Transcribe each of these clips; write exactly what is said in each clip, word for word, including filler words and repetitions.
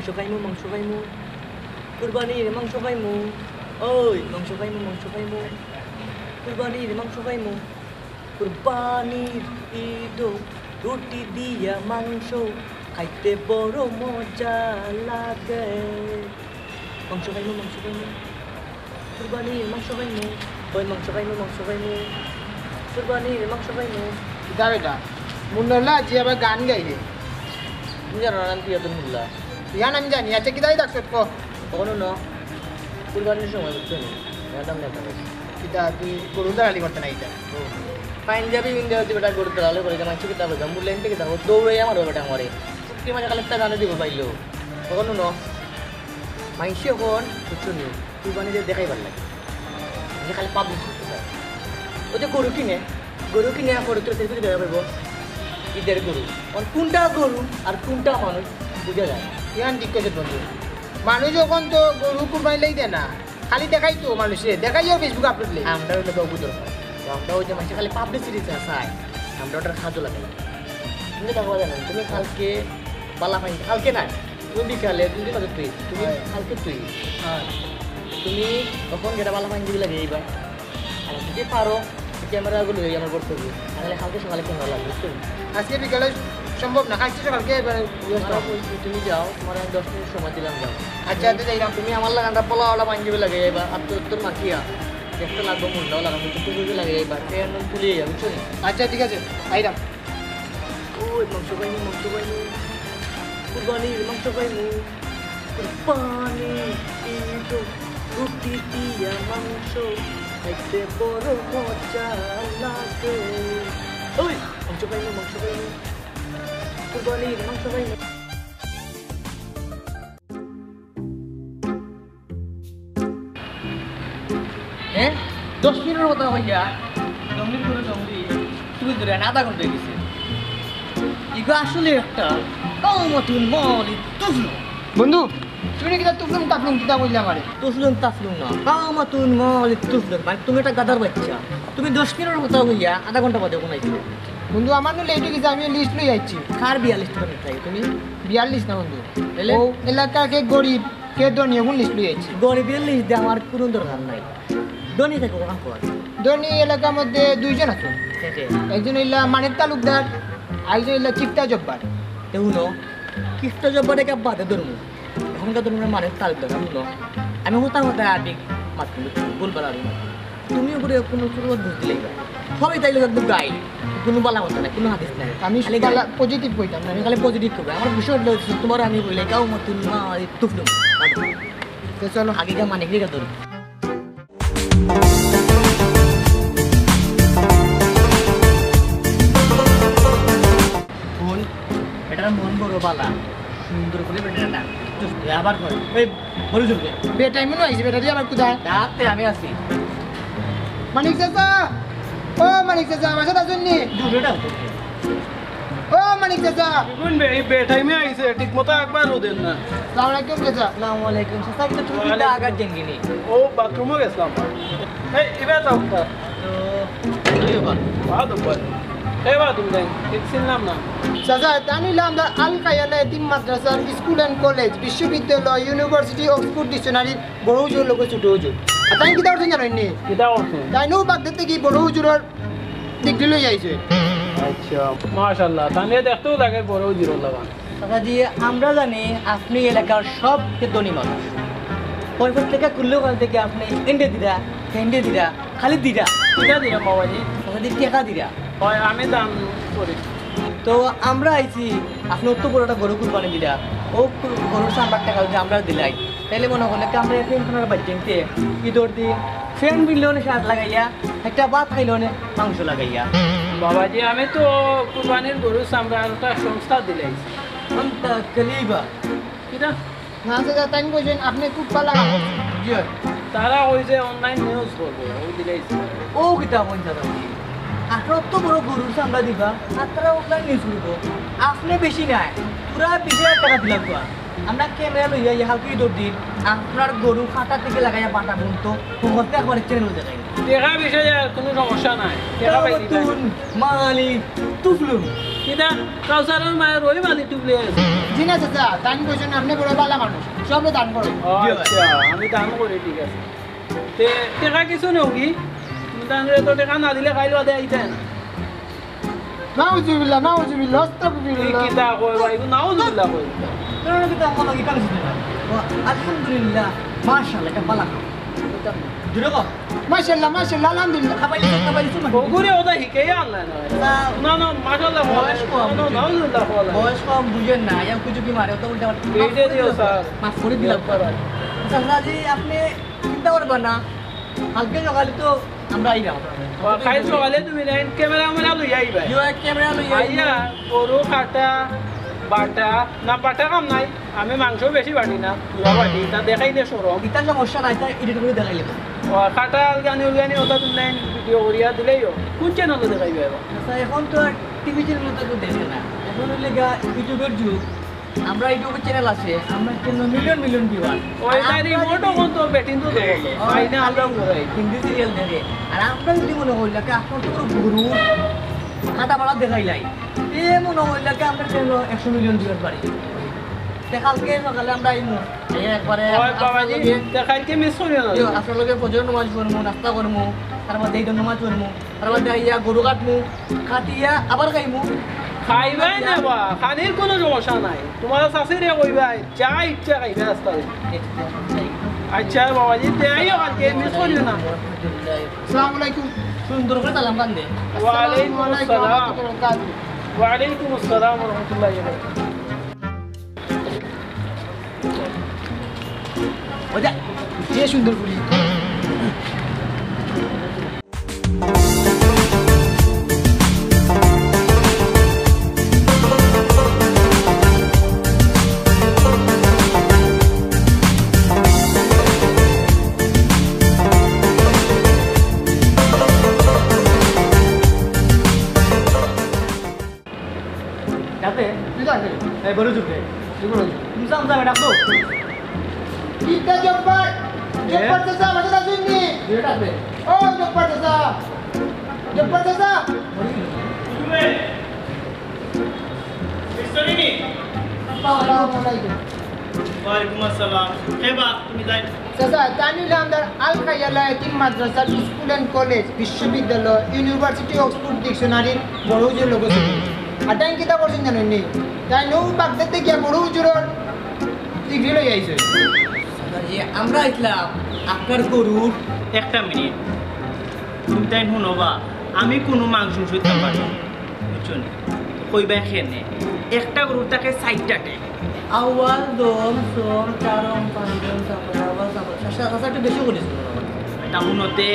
মাংস খাইমু, মাংস খাইমু, কুরবানির মাংস খাইমু। ওই মাংস খাইমু, মাংস খাইমু, কুরবানির মাংস খাইমু। কুরবানির ঈদো রুটি দিয়া মাংস খাইতে বড় মজা লাগে। মাংস খাইমু, মাংস খাইমু, কুরবানির মাংস খাইমু। ওই মাংস খাইমু, মাংস খাইমু, কুরবানির মাংস খাইমু। কিতা বেটা, মুন্নাল্লাহ আজি আবার গান গাইবে। তুমি জানো না নাম কি এত মুল্লা? ইয়ান আমি জানি। আচ্ছা, কিতা ডাকছত ক? কখনো ন, কুরবানির সময় বুঝছো নি? ম্যাডাম দেখা গেছে। কিতা তুই গরু দালালি করতে না এটা? পাঞ্জাবি ইন্ডিয়া হচ্ছে বেটা, গরু দালালি করে, মাংস কিতা হবে? জাম্বুর লাইন থেকে যাবো, দৌড়ে আমার বেটা আমারে। চুক্তি মাঝে খালি একটা গানে দিব পাইলো। কখনো ন, মাংস এখন বুঝছো নি? কুরবানিরে দেখাইবার লাগে। আমি খালি পাবলিক করতে চাই। ওই যে গরু কিনে, গরু কিনে আর গরু তো সেলফি দেওয়া পাইব। ঈদের গরু। এখন কোনটা গরু আর কোনটা মানুষ বুঝা যায় না। ইয়ান ঠিক কইছত বন্ধু। মানুষ এখন তো গরু কুরবানি লাই দেয় না, খালি দেখাই তো মানুষে, দেখাইও Facebook আপলোড লাই। আমরা হইলে কাউকে দরকার। তো আমরা ওই যে মাসে খালি পাবলিসিটি চাই, আমরা ওটার কাজও লাগাই। তুমি দেখো জানো, তুমি কালকে বালা পাইনি, কালকে না, তুমি বিকালে, তুমি কালকে তুই, তুমি হয়। কালকে তুই। হয়। তুমি তখন যেটা বালা পাইনি দিবি লাগে এইবার। আর যদি পারো, ক্যামেরাগুলো এই আমার করতে হবে। তাহলে কালকে সকালে ক্যামেরা লাগবে, বুঝছো? আজকে বিকালে সম্ভব না, কালকে সকালকে এবার ব্যস্ত তোমার হবো। ওই তুমি যাও, তোমার আমি দশ মিনিট সময় দিলাম, যাও। আচ্ছা, আচ্ছা, যাইলাম। তুমি আমার লাগানটা পোলা ওলা পাইনি দিবি লাগে এইবার, আর তোর, তোর মাখিয়া। একটা লাগবো, মুন্ডাও লাগাবো, একটু পুজো লাগে এইবার। এই আমি তুলিয়ে যাবো, বুঝছো নি? আচ্ছা, ঠিক আছে, আইলাম। ওই মাংস খাইমু, মাংস খাইমু, কুরবানির মাংস খাইমু। কুরবানির ঈদ, রুটি দিয়া মাংস খাইতে বড় মজা লাগে। ওই মাংস খাইমু, মাংস খাইমু, কুরবানির মাংস খাইমু। হ্যাঁ, দশ মিনিটর কথা কইয়া, দশ মিনিট করে দম দি, তুমি ধরে আধা ঘন্টা হয়ে গেছে। ইগো আসলে একটা কামাতুন মালি তুফলু। বন্ধু, তুমি কিতা তুফলুম তাফলুম কিতা কইলে আমারে? তুফলুম তাফলুম না, কামাতুন মালি তুফলুম। মানে তুমি একটা গাধার বাচ্চা। তুমি দশ মিনিটর কথা কইয়া আধা ঘন্টা বাদে কোন আইছো? বন্ধু, আমার নু লেট হয়ে গেছে, আমি লিস্ট লই আইছি। কার বিয়াল্লিশ টাকা নিতে লাগে তুমি? বিয়াল্লিশ না বন্ধু, তাহলে? ও এলাকার কে গরিব, কে ধনী, এখন লিস্ট লই আইছি। গরিবের লিস্ট দিয়ে আমার কোনো দরকার নাই। ধনী থেকে ওখান কর। ধনী এলাকার মধ্যে দুইজন আছে। কে কে? একজন হইলা মানিক তালুকদার, আরেকজন হইলা কিফটা জব্বার। তে হুনো, কিফটা জব্বার একে বাদে ধরমু। এখনকার ধরমু মানিক তালুকদার, হুনো। আমি হতা হতা আদিক মাতমু, ভুল বলা আর মাতমু। তুমি উপরে কোনো সুরত বুঝ দিলেই বা। সবাই তাইলে একদম গাই। কোনো বালা কথা নাই, কোনো হাদিস নাই। আমি খালি বালা গাই। পজিটিভ কইতাম না। আমি খালি পজিটিভ করবে। আমার বিষয় হলো তোমার আমি বলি, কামাতুন মালি তুফলুম। তো চলো। আগে গা মানিক রেখা ধরো। বল, বেটার মন বড় বালা, সুন্দর করে বেটার ডাক। আবার কয়, এই বড় জোর করে। বেটাই মনে হইছে, বেটা দিয়ে আবার কোথায়? দাঁড়াতে আমি আছি। মানিক চাচা, ও মানিক চাচা, আমার সাথে আসুন নি। জোরে ডাক। ও মানিক চাচা। কোন বে-, এই বেটাইমে আইছে, ঠিক মতো একবার রোদের না। আসসালামু আলাইকুম চাচা। আসসালামু আলাইকুম। চাচা, কিন্তু তুমি কিন্তু ওয়ালাইকুম। আগার জেঙ্গিনি। ও, বাথরুমও গেছিলাম। এই, এবার যাও, স্যার। তো, এই বাবা। বাদ উপর। এই বাবা, তুমি তাই, ঠিক চিনলাম না। চাচা, তাই নিলাম আমরা আল কায়ানা এতিম মাদ্রাসার স্কুল অ্যান্ড কলেজ, বিশ্ববিদ্যালয়, ইউনিভার্সিটি, অক্সফোর্ড ডিকশনারির বড় হুজুর লোক ছোট হুজুর। আর তাই কিতা করছেন জানেন নি? কিতা করছেন? তাই নু বাগদাদ থেকে বড় হুজুরের ডিগ্রি লই আইছে। আচ্ছা, মাশাআল্লাহ। তাহলে দেখতেও লাগে বড় হুজুর লাগান। চাচাজি, আমরা জানি আপনি এলাকার সবচেয়ে ধনী মানুষ। পয়সা থেকে খুললেও ওখান থেকে আপনি এন্ডে দিরা, হেন্ডে দিরা, খালি দিরা। কিতা দিরা বাবাজি? চাচাজি, টেকা দিরা। হয়, আমি দান করি। তো আমরা আইছি, আপনি অত বড় একটা গরু কুরবানি দিলা, ও গরুর চামড়ার টেকা যদি আমরা দিলাই, তাইলে মনে করলে কি আমরা এখন আপনার বাচ্চাইনতে ঈদর দিন ফ্যান বিলনে শার্ট লাগাইয়া, একটা ভাত খাইলনে মাংস লাগাইয়া। বাবাজি, আমি তো কুরবানির গরুর চামড়ার একটা সংস্থা দিলাইছি। আন্তা কালিবা। কিতা? না, চাচা, তাই কইছেন, আপনি খুব ভালা কাম করছেন। জি অয়। তারা ওই যে অনলাইন নিউজ করবো, ওই দিলেই ছিল। ও কিতা কইন চাচা? আপনার তো বড় গরুর চামড়া দিবা, আর তারা অনলাইন নিউজ করবো। আপনি বেশি নাই, পুরা বিশ হাজার টেকা দিলাম তো। আমরা ক্যামেরা লইয়া ইয়া হালকা দৌড় দিন, আপনার গরু কাটা থেকে লাগাইয়া বাটা পর্যন্ত হকলতে একবারে চ্যানেল দেখাই। টেকা বিষয়ে আর কোনো সমস্যা নাই, টেকা পাইনি। কামাতুন মালি তুফলুম। কিতা কাউসারর মায়ে রহিম আলী টুবলে আছে? জি না চাচা, তাইন কইছইন আপনে বড় ভালা মানুষ, সবরে দান করো। ও আচ্ছা, আমি দান করি, ঠিক আছে। তে টেকা কিছু নেও কি? তুমি তানরে তো টেকা না দিলে কাইল বাদে আইতায় না। নাউজুবিল্লাহ, নাউজুবিল্লাহ, আস্তাগফিরুল্লাহ। কিতা কয় ভাই, নাউজুবিল্লাহ কয়। তোরা কিতা আমার লাগি কাম শিখে না? ও, আলহামদুলিল্লাহ, মাশাআল্লাহ, এটা ভালা কাম। জোরে কও। মাশাআল্লাহ, মাশাআল্লাহ, আলহামদুলিল্লাহ। খাবাই দিছো, খাবাই দিছো, মানে? ওগুরে ওটা হিকেই আনলা না। না। না, না, মাশাআল্লাহ, বয়স কম, না, না, নাউজুবিল্লাহ, বলা। বয়স কম, বুঝেন না, ইয়া কিছু কি মারে, ওটা উল্টা পাল্টা। এইটা দিও, স্যার। মাফ করে দিলাম। স্যার, জি, আপনি চিন্তা করবেন না, কালকে সকালে তো আমরা আইলাম। ও, কাল সকালে তুমি নাইন ক্যামেরা ম্যামেরা লইয়া আইবা। ইয়ো, এক ক্যামেরা লইয়া আইবা। আইয়া, গরু কাটা, বাটা, না বাটা কাম নাই, আমি মাংস বেশি বাটি না, পুরা বাটি, তা দেখাইলে শরম। ইতা সমস্যা নাই, তা এডিট করে দেখাইলে। ও, কাটা আলগানি উলগানি ওটা তুমি নাইন ভিডিও করিয়া দিলেই হোক। কোন চ্যানেলে দেখাইবে এবার? আচ্ছা, এখন তো আর টিভি চ্যানেল তো কেউ দেখে না, এখন হইলে গা ইউটিউবের যুগ। আমরা ইউটিউব চ্যানেল আছে, আমরা চ্যানেল মিলিয়ন মিলিয়ন ভিউয়ার। ওই তাই রিমোটও কোন তো ব্যাটিং তো দেবো। ওই না, আমরাও করাই। হিন্দি সিরিয়াল দেখে। আর আমরা যদি মনে করি, লাগে আপনার তো পুরো গুরু, কাটা বাড়া দেখাইলাই। এ মনে করি, লাগে আমরা চ্যানেল একশো মিলিয়ন ভিউয়ার বাড়ি। তে কালকে সকালে আমরা আইমু। এই একবারে ওই বাবাজি, আপনার লগে তে কালকে মিস করিও না। ইয়ো, আপনার লগে ফজর নামাজ পড়মু, নাস্তা করমু, তারপর ঈদর নামাজ পড়মু। আর বাদে আইয়া গরু কাটমু, কাটিয়া আবার খাইমু। খাইবায় না বা, খানির কোনো সমস্যা নাই। তোমার শাশুড়ি কইবায়, যা ইচ্ছা খাইবায় আস্তা। আচ্ছা বাবাজি, তে আইও কালকে, মিস করিও না। আসসালামু আলাইকুম। সুন্দর করে সালাম কান দে। ওয়ালাইকুম আসসালাম। ওয়ালাইকুম আসসালাম ওয়া রাহমাতুল্লাহি ওয়া বারাকাতুহু। ওই যা, যে সুন্দর ফুলি। যাতে? তুই যাবে? এই বড় চুপ রে। তুই বড় চুপ। তুমি সামনে যাবে, ডাকবো। কিতা জব্বার? এ? জব্বার চাচা, বাসা আছেন নি? দুইটা আছে। ও জব্বার চাচা। জব্বার চাচা। আসসালামু আলাইকুম। ওয়ালাইকুম আসসালাম। হে বাপ, তুমি যাই। চাচা, তাইন অইলা আমরার আল খাইয়ালা এতিম মাদ্রাসার স্কুল and কলেজ, বিশ্ববিদ্যালয়, ইউনিভার্সিটি, অক্সফোর্ড ডিকশনারির বড় হুজুর লগে ছিল। আর তাইন কিতা করছইন জানইন নি? তাইন অউ বাগদাদ থাকি গিয়া বড় হুজুরর ডিগ্রি লইয়া আইছইন। চাচা, জি, আমরা আইছলাম আপনার গরুর। একটা মিনিট, তুমি তাইন হুনো বা, আমি কুনু মাংস সইতাম পারি না। বুঝছো নি? কইবায় কেনে? একটা গরুর থাকে চাইরটা ঠেং। আউয়াল, দম, সম, চারম, পাঞ্জম, চাপড়, আউয়াল, চাপড়। চাচা, চাচা, একটু বেশি করিস না। তা হুনতে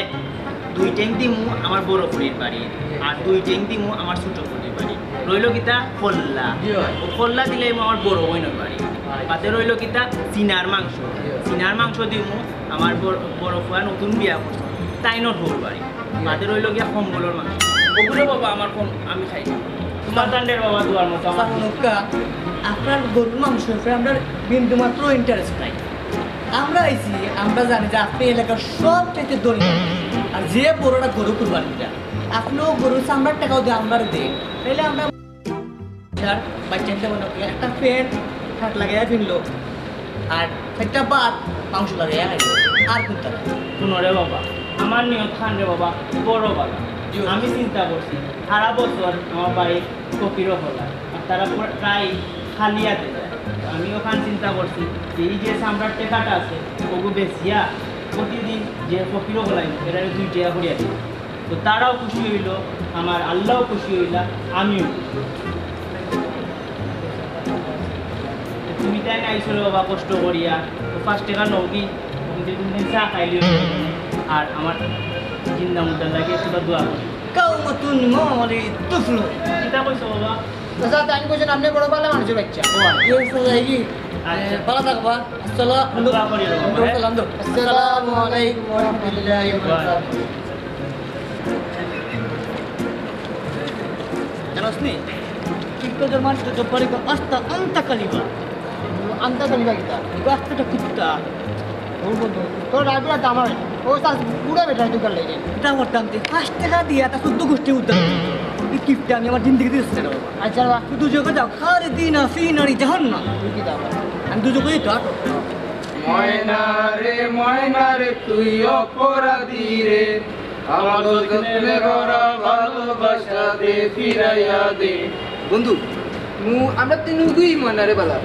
দুই ঠেং দিমু আমার বড় ফুড়ির বাড়ি, আর দুই ঠেং দিমু আমার ছোট ফুড়ির বাড়ি। রইলো কিতা? কল্লা। জি অয়। অউ কল্লা দিলাইমু আমার বড় বইনর বাড়ি। আচ্ছা। বাদে রইলো কিতা? সিনার মাংস। জি অয়। সিনার মাংস দিমু আমার বড়, বড় ফুয়া নতুন বিয়া করছে, তাইনর বউর বাড়ি। বাদে রইলো গিয়া কম্বলর মাংস। অগুরে বাবা আমার কম, আমি খাই না। তোমার তান্ডের বাবা দুয়ার মতো আমার। চাচা, হুনউক্কা, আপনার গরুর মাংসর উপরে আমরার বিন্দুমাত্র interest নাই। আমরা আইছি, আমরা জানি যে আপনি এলাকার সবচাইতে ধনী। আর যে বড়টা গরু কুরবানি দিরা, আপনিও গরুর চামড়ার টেকাও দিয়া আমরারে দেইন, তাইলে আমরা আর বাচ্চাইন্তে মনো করি একটা প্যান্ট শার্ট লাগাইয়া ফিনলো, আর একটা ভাত মাংস লাগাইয়া খাইলো, আর কুনটা? হুনো রে বাবা, আমার নিয়ত খান রে বাবা, বড় বালা। জি। আমি চিন্তা করছি, সারা বছর আমার বাড়িত ফকির অকল আয়, আর তারা পুরা প্রায় খালি আতে যায়। তো আমি অখান চিন্তা করছি যে এই যে চামড়ার টেকাটা আছে, অগু বেচিয়া প্রতিদিন যে ফকির অকল আইবো, এরারে দুই টেকা করিয়া দিমু। তো তারাও খুশি অইলো, আমার আল্লাও খুশি অইলা, আমিও। তো তুমি তাইন আইছো রে বাবা কষ্ট করিয়া, তো পাঁচ টেকা নেও কি? তুমি তো দুই দিন চা খাইলিও, আর আমার জিন্দা মুর্দার লাগি একটু দোয়া করি। কাউমাতুন মালি তুফলু। কিতা কইছো বাবা? চাচা, তাইন কইছইন আপনি বড় ভালা মানুষর বাচ্চা। ও, আচ্ছা। এই চাচা, এই কি? আচ্ছা। এ, ভালা থাকবা। আসসালাম, দোয়া করি রে বাবা, হ্যাঁ? আসসালাম, দো। আসসালামু আলাইকুম ওয়া রাহমাতুল্লাহি ওয়া বারাকাতুহু। জানোস নি? ইকো জমান তো জব্বারি কো আস্তা আন্তা কালিমা। আন্তা কালিমা কিতা? ইকো আস্তা তো কুত্তা। ও বন্ধু, তোর রাইফেল তো আমার। ও সাস বুড়া বেটা, তুই কার লাগে? ইটা করতাম তে পাঁচ টেকা দিয়া তা চোদ্দ গোষ্ঠী উদ্ধার। কিপটা, আমি আমার জিন্দেগিতে দিচ্ছি না বাবা। আচ্ছা বাবা। তুই দুজকে যাও, খালি দিন আসি নারী জাহান্নাম। তুই কি যাও? আমি দুজকে যাই তো, আটো। ময়না রে ময়না রে, তুই অপরাধী রে, আমার যত্নে গড়া ভালোবাসা দে ফিরাইয়া দে। বন্ধু, মু-, আমরা তিনগুই ময়না রে বালা।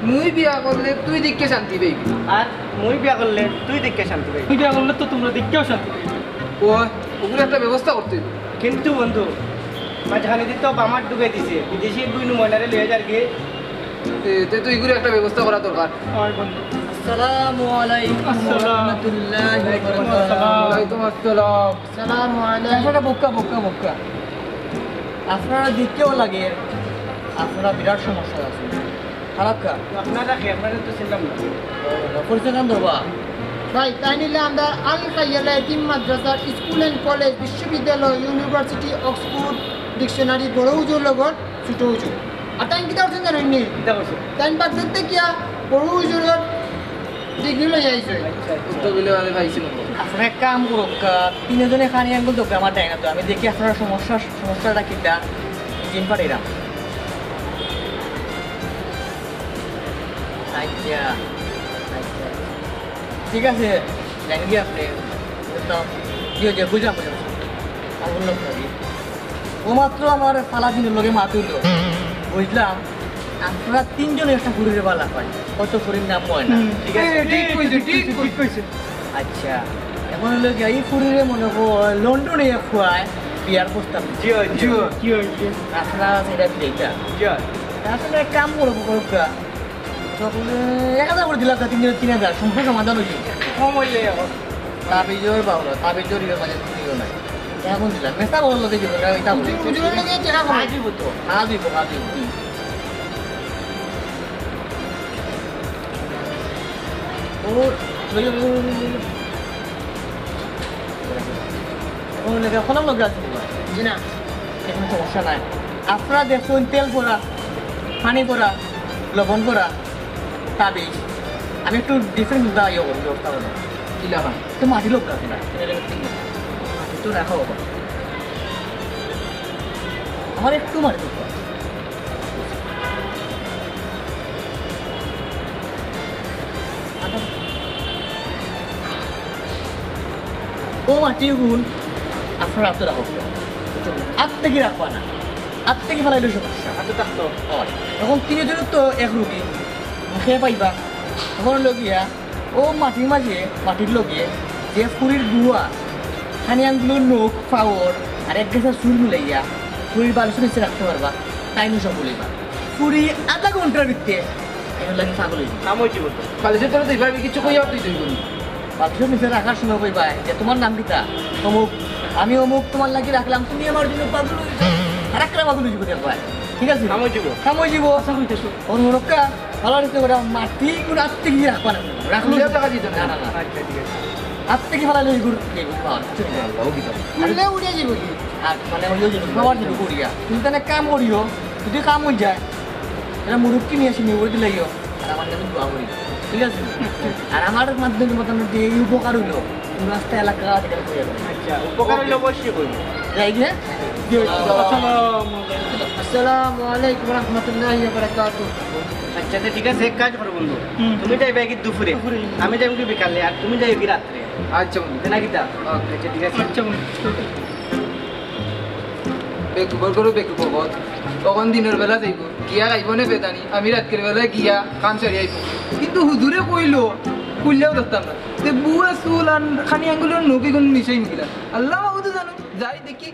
মুই বিয়া করলে তুই দেখে শান্তি পাইবি। আর মুই বিয়া করলে তুই দেখে শান্তি পাইবি। তুই বিয়া করলে তো তোমরা দেখেও শান্তি পাইবি। ও, ওগুলো একটা ব্যবস্থা করতে হইব। কিন্তু বন্ধু, মাঝখানে দি তো বামার ঢুকে দিছে, বিদেশি দুই নু ময়নারে লইয়া যার গিয়ে। এ, তে তো এগুলো একটা ব্যবস্থা করা দরকার। হয় বন্ধু। আসসালামু আলাইকুম আসসালাম। ওয়ালাইকুম আসসালাম। ওয়ালাইকুম আসসালাম। আসসালামু আলাইকুম। চাচাটা বক্কা, বক্কা, বক্কা। আপনারা দেখতেও লাগে, আপনারা বিরাট সমস্যা আছে। খারাপ কা? আপনারা কি? আপনারা তো ছিলাম না। ও, পরিচয় নাম ধরবা? ভাই, তাই নিলে আমরা আল খাইয়ালা এতিম মাদ্রাসার স্কুল এন্ড কলেজ, বিশ্ববিদ্যালয়, ইউনিভার্সিটি, অক্সফোর্ড ডিকশনারি, বড় উজুর লগর ছোট উজু। আর তাই কিতা করছেন জানেননি? কিতা করছেন? তাই বাদ দিতে কিয়া বড় উজুর ডিগ্রি লই আইছে। আচ্ছা, আচ্ছা। উত্তর বিলে আমি পাইছি না। আপনারা এক কাম করুক, আহ, তিনজনে খানি আঙ্গুল দোকা আমার দেয় না তো। আমি দেখি আপনারা সমস্যা, সমস্যাটা কিতা, জিম পাঠাইলাম। আচ্ছা, আচ্ছা। ঠিক আছে, জানি কি আপনি? তো, জি, জি, বুঝলাম, বুঝলাম। আঙ্গুল লোক নাকি? ও মাত্র আমার ফালা দিনের লগে মাত হইল। বুঝলাম, আপনারা তিনজনে একটা ফুরিরে বালা পাই। কত ফুরির নাম ময়না। হুম। ঠিক আছে। এ, ঠিক কইছে, ঠিক কইছে। আচ্ছা, এখন হলো কি, এই ফুরিরে মনে হয় লন্ডনে এক ফুয়ায় বিয়ার প্রস্তাব দিছে। জি, জি। জি, জি। আপনারা সেটা দিলে এটা। জি। আসলে এক কাম করবো, করুক গা। তখন এক হাজার করে দিলাম, তা তিন দিনে তিন হাজার, সমস্যা সমাধান হইছে। কম হইলে এখন। তাবিজর বাউলা, তাবিজর ইয়ে মানে দিও নাই। এখন দিলাম, মেসা বড় লোকে দিল, এটা বলছে। উজুরের লগে দেখা করে। আজ দিব তো। আজ দিব, আজ দিব। ও, ওই, ওই, ওই, ওই, ওই। ও, লেগে, কোনো লোক আছে না? জি না। এখন সমস্যা নাই। আপনারা দেখুন, তেল পড়া, পানি পড়া, লবণ পড়া, তাবিজ। আমি একটু ডিফারেন্ট দা ইয়ে করবো, ব্যবস্থা করবো। কি লাগান? তো মাটি লোক আছে না। মাটি তো রাখা হবে। আমার একটু মাটি লোক। ও মাটি গুণ আপনারা আত্ম রাখো। আত্ম কি রাখবা না? আত্ম কি ফেলাইলে সমস্যা? আত্ম থাকতো। হয়। এখন তিনজনের তো এক রুগী। মুখে পাইবা। এখন লগিয়া ও মাটির মাঝে, মাটির লগে যে ফুরির গুয়া, খানি আঙ্গুলের নখ, পাওর, আর এক গেছা চুল মিলাইয়া, ফুরির বালিশের নিচে রাখতে পারবা, তাই নু সব বলিবা। ফুরি আধা ঘন্টার ভিতরে, এখন লাগে পাগল হইব। কাম হইছে বলতো। বালিশের তলে তো এভাবে কিছু কইয়া তুই তুই বলি। বালিশের নিচে রাখার সময় কইবা, যে তোমার নাম কিতা? অমুক। আমি অমুক তোমার লাগি রাখলাম, তুমি আমার জন্য পাগল হইছো। আর একটা পাগল হইব দেখবা। ঠিক আছে? কাম হইছে গো। কাম হইছে গো। আশা করি তো। ওর মুরক্কা। ফালার ইচ্ছে করে মাটি গুণ আত্তে গিয়ে রাখবা না। রাখলো তুলিয়া টাকা দিত না। না, না, না। আচ্ছা, ঠিক আছে। আত্তে কি ফালাইলে এই গুড়, এই গুড় পাওয়া যায়। আল্লাহ কি তো। তুললে উড়ে যাবে কি? আর মানে ওই যে বাবার দিকে করিয়া। তুমি তাহলে কাম করিও, যদি কাম হয়ে যায়, এটা মুরুক্কি নিয়ে আসি, নিয়ে করে দিলাইও। আর আমার নামে দোয়া করি। ঠিক আছে? আর আমার মাধ্যমে মোটামুটি এই উপকার হইলো। রাস্তা এলাকা থেকে ঘুরে যাবে। আচ্ছা, উপকার হইলে অবশ্যই করি। যাই গিয়ে? আসসালামু আলাইকুম। আসসালামু আলাইকুম রহমতুল্লাহি ওয়া বারাকাতুহু। আচ্ছা, তো ঠিক আছে, এক কাজ করো বন্ধু। হুম। তুমি যাইবে কি দুপুরে? দুপুরে। আমি যাইব কি বিকালে, আর তুমি যাইবে কি রাত্রে? আচ্ছা বন্ধু। না কিতা? আচ্ছা, ঠিক আছে। আচ্ছা বন্ধু। বেকুবর করো, বেকুবর। তখন দিনের বেলা যাইব। গিয়া খাইব নে বেদানি, আমি রাতকের বেলা গিয়া কাম সারি আইব। কিন্তু হুজুরে কইলো, কইলেও ধরতাম না। তে বুয়া চুল আর খানি আঙ্গুলের নখ ইগুন মিশাই নিলা। আল্লাহ মাহবুদে জানো, যাই দেখি।